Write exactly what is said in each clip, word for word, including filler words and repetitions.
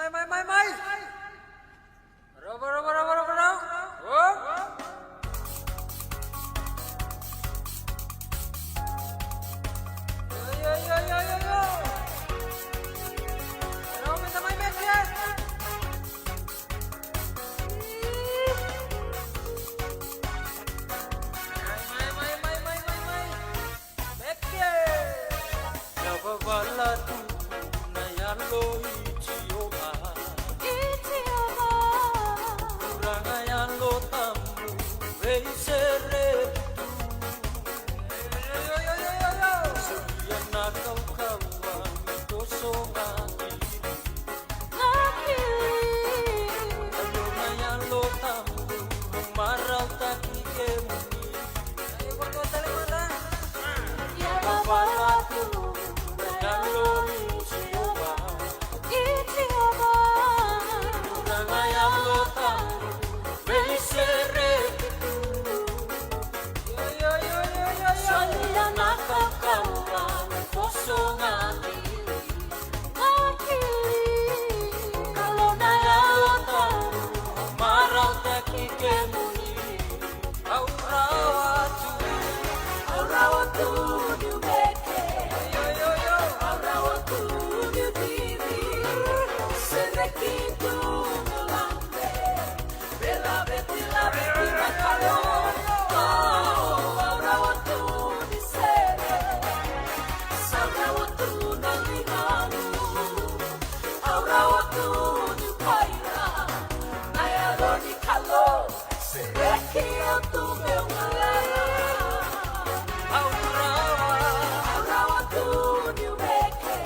Mai, mai, mai, mai. Rova, rova, rova, rova, rova. O. Yo, yo, yo, yo, yo, yo. Rova, meda mai meke. Mai, mai, mai, mai, mai, mai, mai. Meke. Yavavala tu na yalo i Jiova. I Jiova. Turaga yalo tabu, veiserevi tu. Solia na kaukauwa me toso ga ki liu. Ga ki liu. Yalo na yalo tabu, marautaki kemuni. Yavavala tu na yalo i Jiova. I Jiova. Turaga yalo tabu, veiserevi tu. Solia na kaukauwa me toso ga ki liu. Ga ki liu. Yalo na yalo tabu, marautaki kemuni. Au rawa tu. Au rawa tu niu meke. Au rawa tu niu cici. Sereki tu meu lade. Me laveti, laveti na Kalou. Au rawa tu ni sere. Sa rawa tu na ligaqu. Au rawa tu niu kaila na yalo ni Kalou. Sereki au tu meu galala. Au rawa. Au rawa tu niu meke.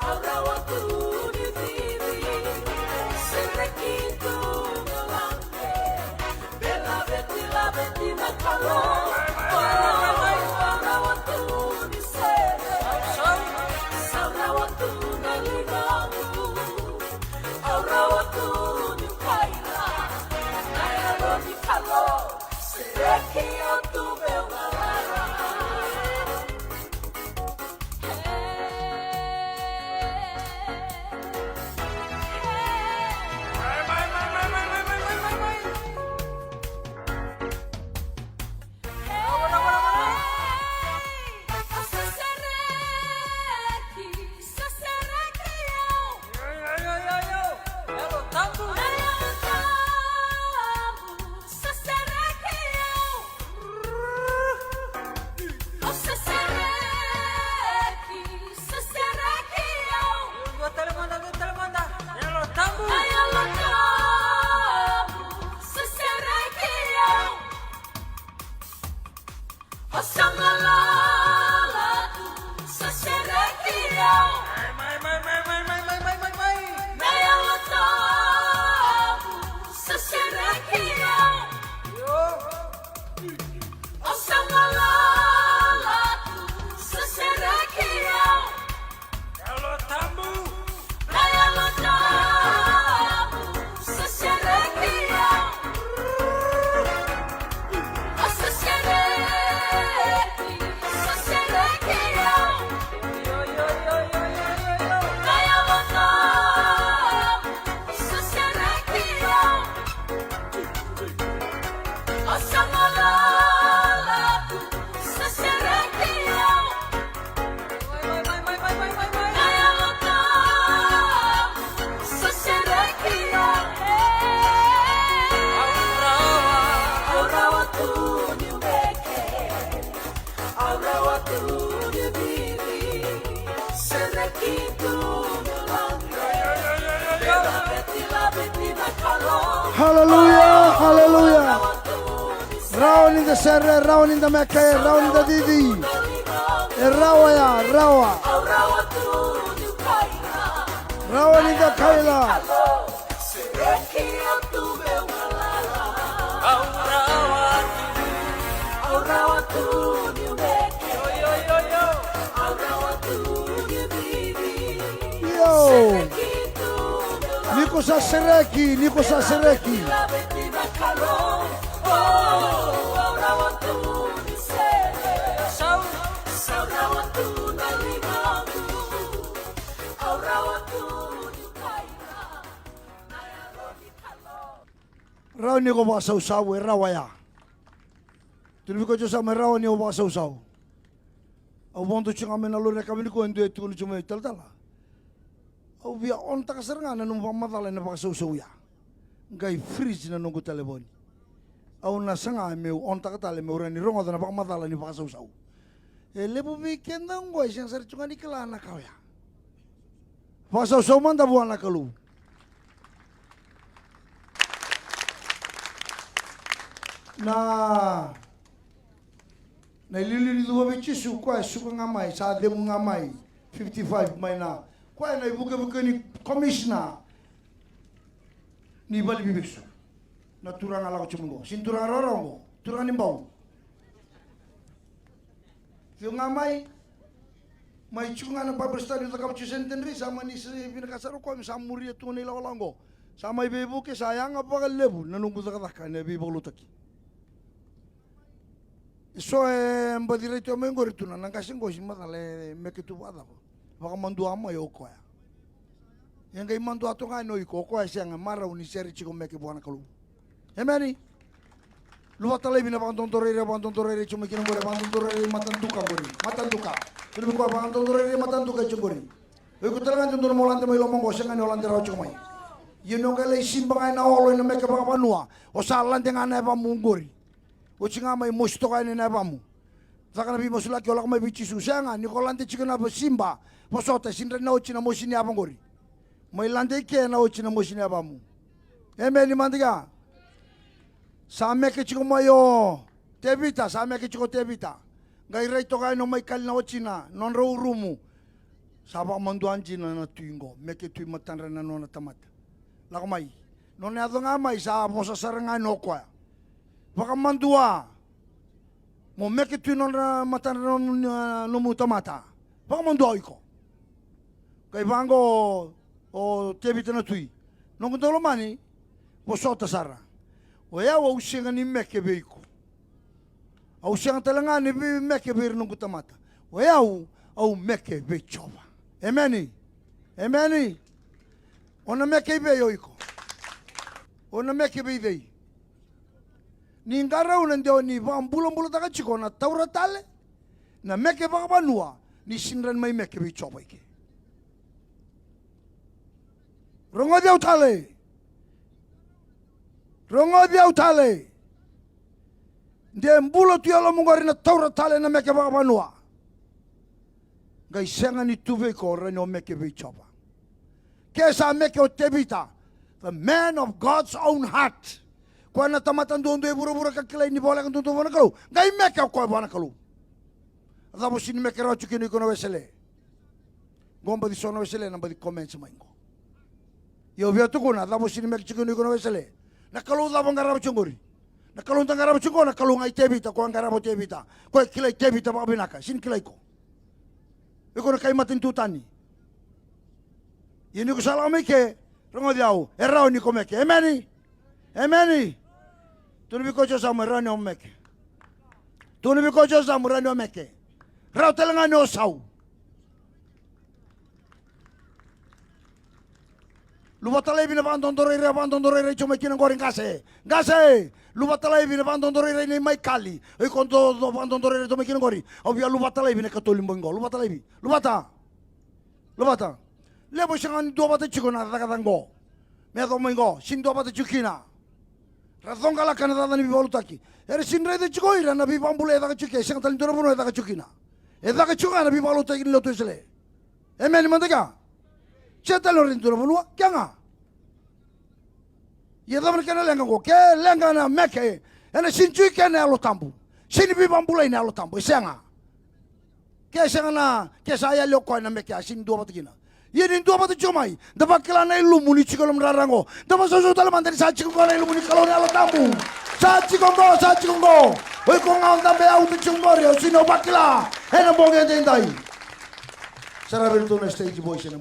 Au rawa tu niu cici. Sereki tu meu lade. Me laveti, laveti na Kalou. Au rawa tu ni sere. Sa rawa tu na ligaqu. Au rawa tu niu kaila na yalo ni Kalou. Sereki au tu meu galala. Dua tale mada, dua tale mada. Yalo tabu. Mai, mai, mai, mai. Io. Yalo tabu. Haleluya, haleluya. Rawa ni da sere, rawa ni da meke, rawa ni da cici. E rawa ya, rawa. Rawa ni da kaila. Au rawa tu. Au rawa tu niu meke. Yo, yo, yo, yo. Au rawa tu niu cici. Yo. Sereki tu meu lade. Ni ko sa sereki, ni ko sa sereki. Laveti na Kalou. Oh, au rawa tu ni sere. Sau. Au rawa tu na ligaqu. Au rawa tu niu kai. Rawa ni ko vakasausau, e rawa ya. Tukuna vei koya tiko sa mai, rawa ni o vakasausau. Au vodo tiko ga mai na lori na yakavi nikua, e dua e tukuna tiko mai, talatala, au via ontaka sara ga na nomu vakamacala ena vakasausau ya. Qai freeze na noqu talevoni. Au na saga meu ontaka tale meu rawa ni rogoca na vakamacala ni vakasausau. E levu vei keda oqo e sega sara tiko ga ni kila na ka oya. Vakasausau mada vua na Kalou. Na, na iliuliu ni cuva vei Jisu, koya e suka ga mai, sa cegu ga mai, fifty-five mai na, koya na ivukevuke ni commissioner ni vale ni veivesu. Na turaga lako tiko mai qo, sega ni turaga rawarawa qo, turaga ni Bau. Tiko ga mai, mai tiko ga na Bible study au cakava tiko Saint Andrew, sa mani se vinaka sara o koya me sa muria tu na ilakolako oqo. Sa mai veivuke, sa yaga vakalevu na noqu cakacaka ena veivakalotutaki. Eso e baci rai tu mai qori, tu na, na qase qo sega ni macala e meke tu vakacava. Vakamadua mai o koya. E qai madua toka ga yani o iko, o koya e sega, marau ni sere tiko meke vua na Kalou. Emeni. Luvata laivi na vakadodorairai, vakadodorairai tiko mai kina qori, vakadodorairai mataduka qori, mataduka. Tukuna vei koya, vakadodorairai mataduka tiko qori. O iko tale ga e dodonu mo lade mai loma qo, sega ni o lade rawa tiko mai. Ia ni o qai lai siba ga ena olo ena meke vakavanua, o sa lade ga na yavamu qori. Oti ga mai mosi toka yani na yavamu. Caka na veimasulaki, o lako mai vei Jisu. Sega, ni ko lade tiko na siba, vosota, e sega ni rawa ni oti na mosi ni yava qori. Mai lade i ke ena oti na mosi ni yavamu. Emeni mada ga. Sa meke tiko mai o Tevita, sa meke tiko o Tevita. Qai rai toka yani o Maikali na watina, nodrau rumu. Sa vakamadua dina na tui qo, meke tu e matadra na nona tamata. Lako mai. Nona yaco ga mai, sa vosa sara ga yani o koya. Vakamadua. Mo meke tu e nodra matadra na nomu, na nomu tamata. Vakamadua o iko. Qai vaqo o, o Tevita na tui. Noqu daulomani, vosota sara. O yau au sega ni meke vei iko. Au sega tale ga ni vei, meke vei ira noqu tamata. O yau, au meke vei Jiova. Emeni. Emeni. O na meke i vei o iko? O na meke vei cei? Ni qarauna de o ni vakabulabulataka tiko na taura tale, na meke vakavanua, ni sega ni rawa ni mai meke vei Jiova i ke. Rogoci au tale. Rogoci au tale. De bula tu e yalomu qori na taura tale na meke vakavanua. Qai sega ni tu vei iko rawa ni o meke vei Jiova. Ke sa meke o Tevita, the man of God's own heart. Koya na tamata duadua e vuravura ka kilai ni voleka duadua vua na Kalou. Qai meke o koya vua na Kalou. A cava o sega ni meke rawa tiko kina o iko na Wesele? Qo baci so na Wesele na baci comments mai qo. Ia au via tukuna, a cava o sega ni meke tiko kina o iko na Wesele? Na Kalou cava o qarava tiko qori? Na Kalou da qarava tiko qo, na Kalou ga i Tevita, koya qarava o Tevita. Koya kilai Tevita vakavinaka, sega ni kilai iko. Iko na kai matanitu tani. Ia ni ko sa lako mai ke, rogoci au, e rawa ni ko meke. Emeni. Emeni. Tukuna vei koya tiko yasamu, e rawa ni o meke. Tukuna vei koya tiko yasamu, e rawa ni o meke. Rawa tale ga ni o sau. Luvata laivi na vakadodorairai, vakadodorairai tiko mai kina qori, qase. Qase. Luvata laivi na vakadodorairai nei Maikali. O iko dau, dau vakadodorairai tiko mai kina qori. Au via luvata laivi na katolu ni bogi qo. Luvata laivi. Luvata. Luvata. Levu e sega ni duavata tiko na cakacaka qo. Me yaco mai qo, sega ni duavata tiko kina. Ra coqalaka na cakacaka ni veivakalotutaki. Era sega ni raica tiko o ira na veivakabulai e caka tiko ke, sega tale ni dua na vanua e caka tiko kina. E caka tiko ga na veivakalotutaki ni lotu Wesele. Emeni mada ga. Sega tale ni raica ni dua na vanua, ke ga. Ia cava na kena leqa qo? Ke leqa na meke, ena sega ni tiko kina na Yalo Tabu. Sega ni veivakabulai na Yalo Tabu, e sega. Ke sega na, ke sa yali o koya na meke, a sega ni duavata kina. Ia ni duavata tiko mai, da vakila na ilumu ni tiko e loma ni rara qo. Da vakasausau tale mada ni sa tiko qo na ilumu ni Kalou na Yalo Tabu. Sa tiko qo, sa tiko qo. O iko ga o dabe auta tiko qori, o sega ni o vakila ena bogi edaidai. Saravi iratou na stage boys ena